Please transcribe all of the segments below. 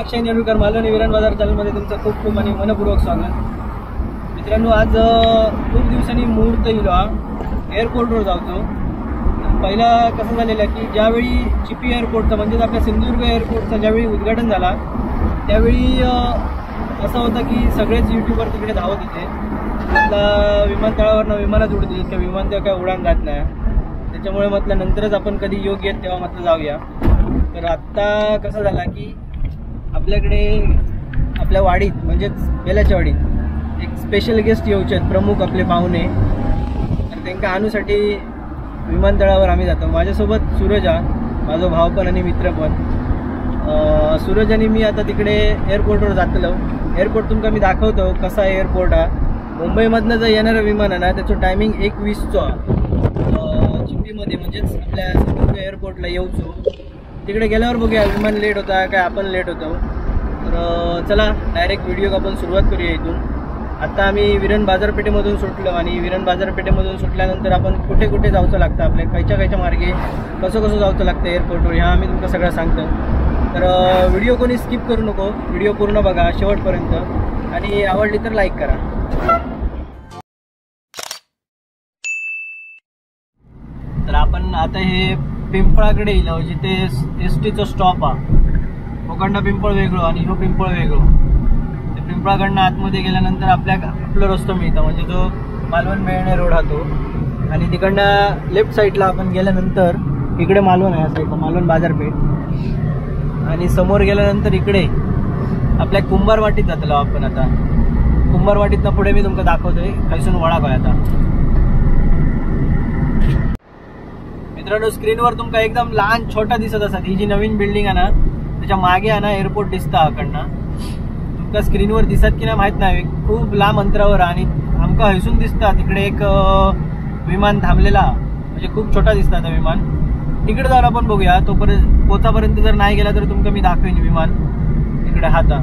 अक्षय नेरुरकर मालवणी विरण बाजार चॅनलमध्ये तुमचं खूप खूप आणि मनपूर्वक स्वागत। मित्रांनो, आज खूप दिवसांनी मुहूर्त इलो एअरपोर्टवर जातो। पहिला कसं झालेलं की ज्यावेळी चिपी एअरपोर्टचा म्हणजेच आपल्या सिंधुदुर्ग एअरपोर्टचा ज्यावेळी उद्घाटन झाला त्यावेळी असं होतं की सगळेच यूट्यूबर तिकडे धावत होते। म्हटलं विमानतळावरनं विमानच उडतील किंवा विमानतळ काय उडान जात नाही, त्याच्यामुळे म्हटलं नंतरच आपण कधी योग्य आहेत तेव्हा म्हटलं जाऊया। तर आत्ता कसं झालं की आपल्याकडे आपल्या वाडीत म्हणजेच बेलाच्या वाडीत एक स्पेशल गेस्ट येऊचे आहेत, प्रमुख आपले पाहुणे। तर त्यांना आणूसाठी विमानतळावर आम्ही जातो। माझ्यासोबत सूरज हा माझा भाव पण आणि मित्र पण। सूरज आणि मी आता तिकडे एअरपोर्टवर जातलो। एअरपोर्ट तुमका मी दाखवतो कसा एअरपोर्ट हा। मुंबईमधनं जर येणारं विमान आहे ना त्याचं टायमिंग 1:20 चिपीमध्ये म्हणजेच आपल्या सिंधुदुर्ग एअरपोर्टला येऊचो। तिकडे गेल्यावर बघूया विमान लेट होता काय आपण लेट होतो। तर चला डायरेक्ट व्हिडिओ आपण सुरुवात करूया इथून। आता आम्ही विरण बाजारपेठेमधून सुटलो आणि विरण बाजारपेठेमधून सुटल्यानंतर आपण कुठे कुठे जायचं लागतं, आपल्या खयच्या खयच्या मार्गे कसं कसं जायचं लागतं एअरपोर्टवर, ह्या आम्ही तुमका सगळं सांगतो। तर व्हिडिओ कोणी स्किप करू नको, व्हिडिओ पूर्ण बघा शेवटपर्यंत आणि आवडली तर लाईक करा। तर आपण आता हे पिंपळाकडे येईल जिथे एस टीचं स्टॉप आहे। कोकणला पिंपळ वेगळं आणि ह्यो पिंपळ वेगळं। ते पिंपळाकडनं आतमध्ये गेल्यानंतर आपला रस्तो मिळतो म्हणजे जो मालवण मेळणे रोड हा तो, आणि तिकडनं लेफ्ट साईडला आपण गेल्यानंतर इकडे मालवण आहे, साईडला मालवण बाजारपेठ, आणि समोर गेल्यानंतर इकडे आपल्या कुंभारवाटीत जातलो आपण। आता कुंभारवाटीतनं पुढे मी तुमका दाखवतोय खैसून वळा काय। आता मित्रांनो, स्क्रीनवर तुमका एकदम लहान छोटा दिसत असत ही जी नवीन बिल्डिंग आहे ना त्याच्या मागे आहे ना एअरपोर्ट दिसता अकडनं। तुमका स्क्रीनवर दिसत की नाही माहित नाही, खूप लांब अंतरावर आणि आमका हयसून दिसता तिकडे एक विमान थांबलेला, म्हणजे खूप छोटा दिसता आता विमान। तिकडे जाऊन आपण बघूया, तोपर्यंत पोचापर्यंत जर नाही गेला तर तुमका मी दाखवेन विमान तिकडे हाता।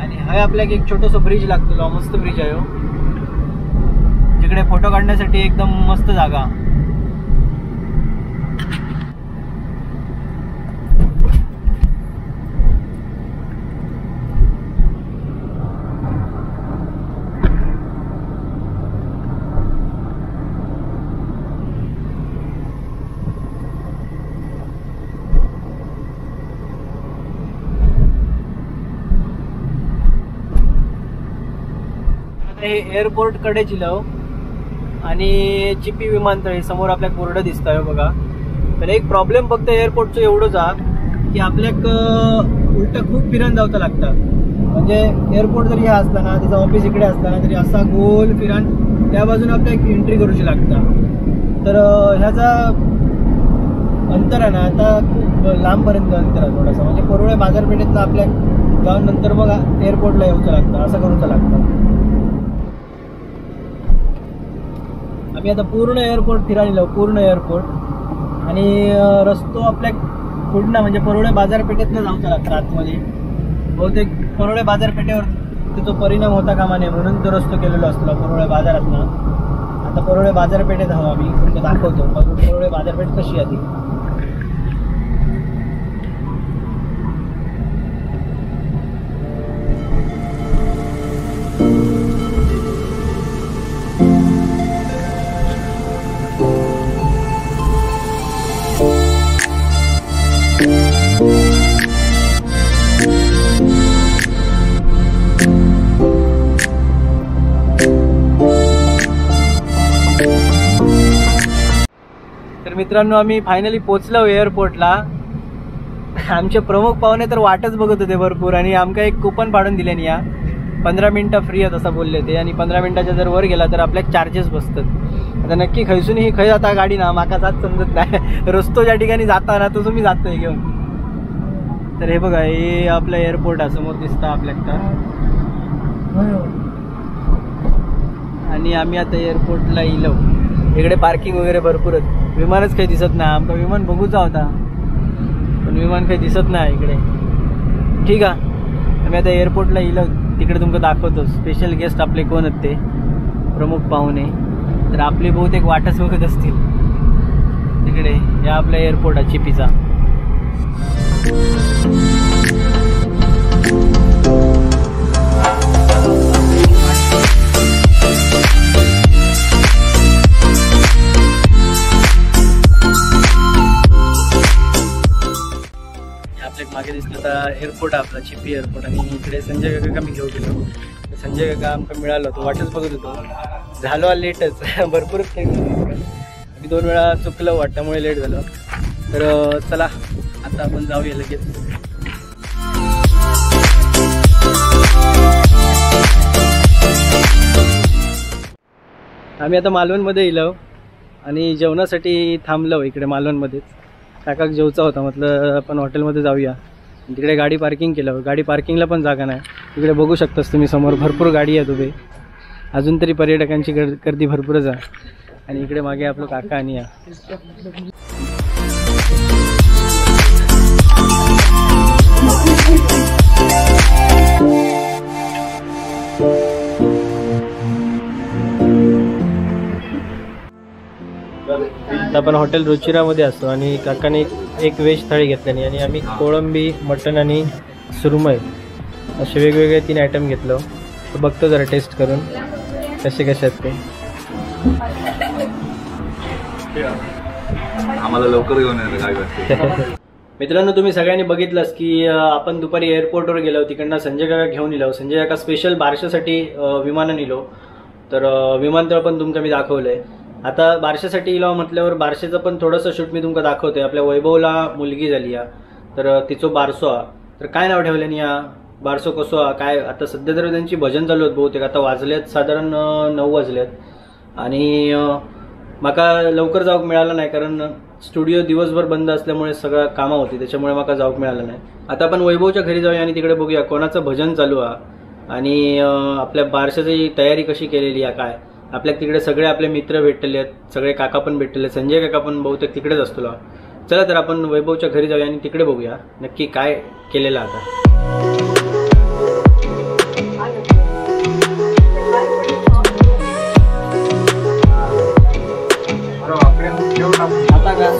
आणि हय आपल्याला एक छोटंसं ब्रिज लागतो, मस्त ब्रिज आहे हो, तिकडे फोटो काढण्यासाठी एकदम मस्त जागा। हे एअरपोर्ट कडे जिलो आणि चिपी विमानतळ समोर आपल्या बोर्ड दिसतोय बघा। तर एक प्रॉब्लेम फक्त एअरपोर्टचं एवढंच आहे की आपल्याक उलट खूप फिरून जावं लागतं। म्हणजे एअरपोर्ट जरी हा असला ना, त्याचं ऑफिस इकडे असला ना, तरी असा गोल फिरून त्या बाजूने आपल्या एक एंट्री करूची लागतं। तर ह्याचा अंतर आहे ना आता खूप लांबपर्यंत अंतर आहे थोडासा, म्हणजे परोळे बाजारपेठेतनं आपल्या जाऊन नंतर मग एअरपोर्टला येऊचं लागतं, असं करूचं लागतं। आम्ही आता पूर्ण एअरपोर्ट फिरायला, पूर्ण एअरपोर्ट, आणि रस्तो आपल्या पुढनं म्हणजे परोळे बाजारपेठेतनं जाऊचं लागतं आतमध्ये। बहुतेक परोळे बाजारपेठेवर त्याचा परिणाम होता कामा नये म्हणून तो रस्तो केलेला असतो परोळे बाजारातनं। आता परोळे बाजारपेठेत आहो आम्ही, तुमका दाखवतो परोळे बाजारपेठ कशी आहे ती। तर मित्रांनो, आम्ही फायनली पोचलो एअरपोर्टला। आमचे प्रमुख पाहुणे तर वाटच बघत होते भरपूर, आणि आमका एक कुपन पाडून दिले या 15 मिनटं फ्री आहेत असं बोलले ते, आणि 15 मिनटाच्या जर वर गेला तर आपल्या चार्जेस बसतात। आता नक्की खैसून ही खै जाता गाडी ना माका जात समजत नाही, रस्तो ज्या ठिकाणी जाता ना तो तुम्ही जातोय घेऊन। तर हे बघा, हे आपलं एअरपोर्ट आहे समोर दिसतं आपल्याकडं, आणि आम्ही आता एअरपोर्टला इलो। इकडे पार्किंग वगैरे भरपूर आहेत, विमानच काही दिसत नाही। आमका विमान बघूचा होता पण विमान काही दिसत नाही इकडे। ठीक आहे, आम्ही आता एअरपोर्टला इलो, तिकडे तुमका दाखवतो स्पेशल गेस्ट आपले कोण आहेत ते प्रमुख पाहुणे। तर आपली बहुतेक वाटच बघत असतील तिकडे। या आपल्या एअरपोर्ट आहे चिपीचा। आता एअरपोर्ट आपला चिपी एअरपोर्ट आणि इकडे संजय काका मी घेऊन गेलो. संजय काका आमका मिळालो, तो वाटच बघत होतो. झालो लेटच भरपूर मी 2 वेळा चुकलं वाट, त्यामुळे लेट झालं. तर चला आता आपण जाऊया लगेच. आम्ही आता मालवणमध्ये इलो आणि जेवणासाठी थांबलो इकडे मालवणमध्येच. काकाक जेवचा होता, म्हटलं आपण हॉटेलमध्ये जाऊया. तिकडे गाडी पार्किंग केलं, गाडी पार्किंगला पण जागा नाही. तिकडे बघू शकतास तुम्ही समोर भरपूर गाडी आहेत उभे. अजून तरी पर्यटकांची गर्दी भरपूरच आहे. आणि इकडे मागे आपलं काका आणि या. आता आपण हॉटेल रुचिरामध्ये असतो आणि काकाने एक व्हेज थाळी घेतल्याने आणि आम्ही कोळंबी, मटण आणि सुरमई असे वेगवेगळे 3 आयटम घेतलो. तर बघतो जरा टेस्ट करून कसे कसे आहेत ते. आम्हाला लवकर घेऊन येणार. मित्रांनो, तुम्ही सगळ्यांनी बघितलंच की आपण दुपारी एअरपोर्टवर गेलो, तिकडनं संजय काका घेऊन इलो. संजय काका स्पेशल बारशासाठी विमानाने इलो, तर विमानतळ पण तुमका मी दाखवलंय. आता बारशासाठी इलो म्हटल्यावर बारशेचं पण थोडंसं शूट मी तुमका दाखवतोय. आपल्या वैभवला मुलगी झाली या, तर तिचो बारसो हा, तर काय नाव ठेवलं या, बारसो कसो हा काय. आता सध्या तर त्यांची भजन चालू आहेत बहुतेक. आता वाजलेत साधारण 9 वाजलेत आणि माका लवकर जाऊक मिळालं नाही कारण स्टुडिओ दिवसभर बंद असल्यामुळे सगळं कामं होती, त्याच्यामुळे माका जाऊक मिळालं नाही. आता आपण वैभवच्या घरी जाऊया आणि तिकडे बघूया कोणाचं भजन चालू हा आणि आपल्या बारशाची तयारी कशी केलेली आहे काय. आपल्या तिकडे सगळे आपले मित्र भेटलेले आहेत, सगळे काका पण भेटलेले आहेत, संजय काका पण बहुतेक तिकडेच असतो. चला तर आपण वैभवच्या घरी जाऊया आणि तिकडे बघूया नक्की काय केलेलं आता. आता का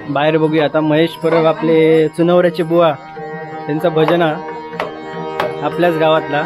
बाहेर बघूया आता. महेश परब आपले चुनवऱ्याचे बुवा, त्यांचा भजन आपल्याच गावातला.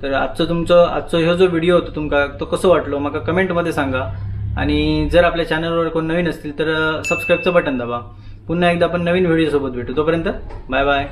तर आजचं तुमचं आजचो ह्यो जो व्हिडिओ होतो तुमका तो कसो वाटलो माका कमेंटमध्ये सांगा आणि जर आपल्या चॅनलवर कोण नवीन असतील तर सबस्क्राईबचं बटन दाबा। पुन्हा एकदा आपण नवीन व्हिडिओसोबत भेटू, तोपर्यंत बाय बाय।